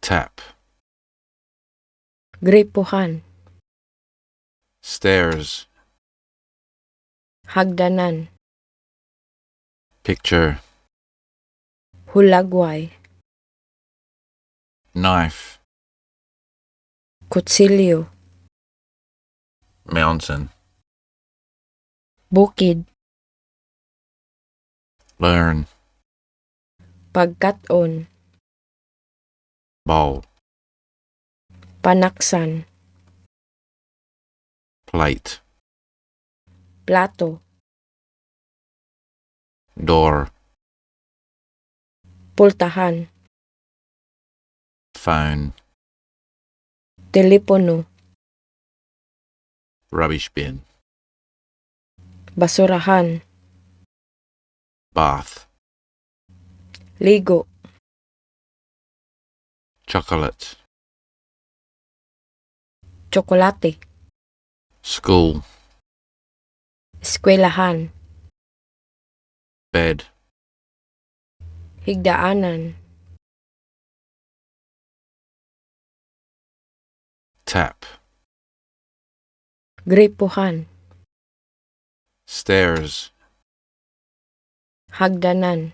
Tap. Gripohan. Stairs. Hagdanan. Picture. Hulagway. Knife. Kutsilyo. Mountain. Bukid. Learn. Pagkat-on. Bowl. Panaksan. Plate. Plato. Door. Pultahan. Phone. Telepono. Rubbish bin. Basurahan. Bath. Ligo. Chocolate. Tsokolate. School. Eskwelahan. Bed. Higdaanan. Tap. Gripohan. Stairs. Hagdanan.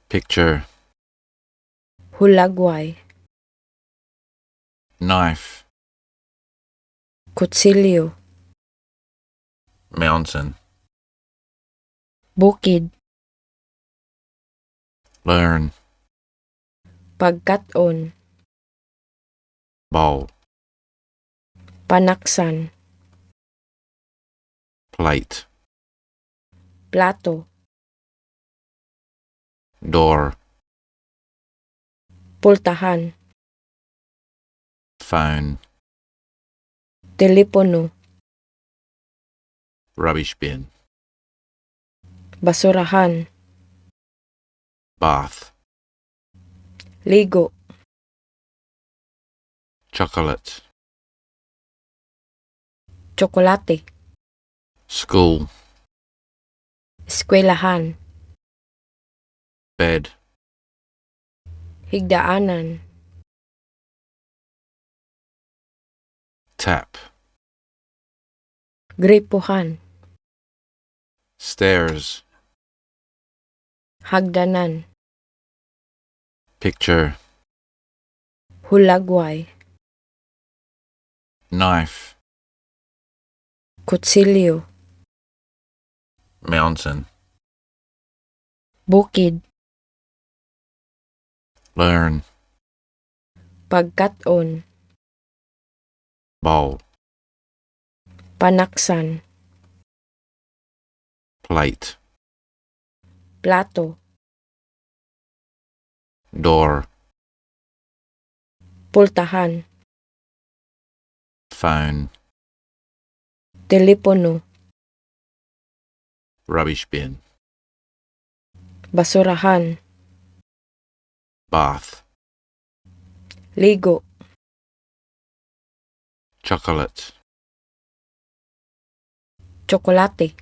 Picture. Hulagway. Knife. Kutsilyo. Mountain. Bukid. Learn. Pagkat-on. Bowl. Panaksan. Plate. Plato. Door. Pultahan. Phone. Telepono. Rubbish bin. Basurahan. Bath. Ligo. Chocolate. Tsokolate. School. Eskwelahan. Bed. Higdaanan. Tap. Gripohan. Stairs. Hagdanan. Picture. Hulagway. Knife. Kutsilyo. Mountain. Bukid. Learn. Pagkat-on. Bowl. Panaksan. Plate. Plato. Door. Pultahan. Phone. Telepono. Rubbish bin. Basurahan. Bath. Ligo. Chocolate. Tsokolate.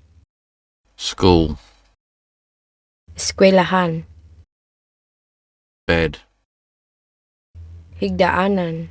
School. Eskwelahan. Bed. Higdaanan.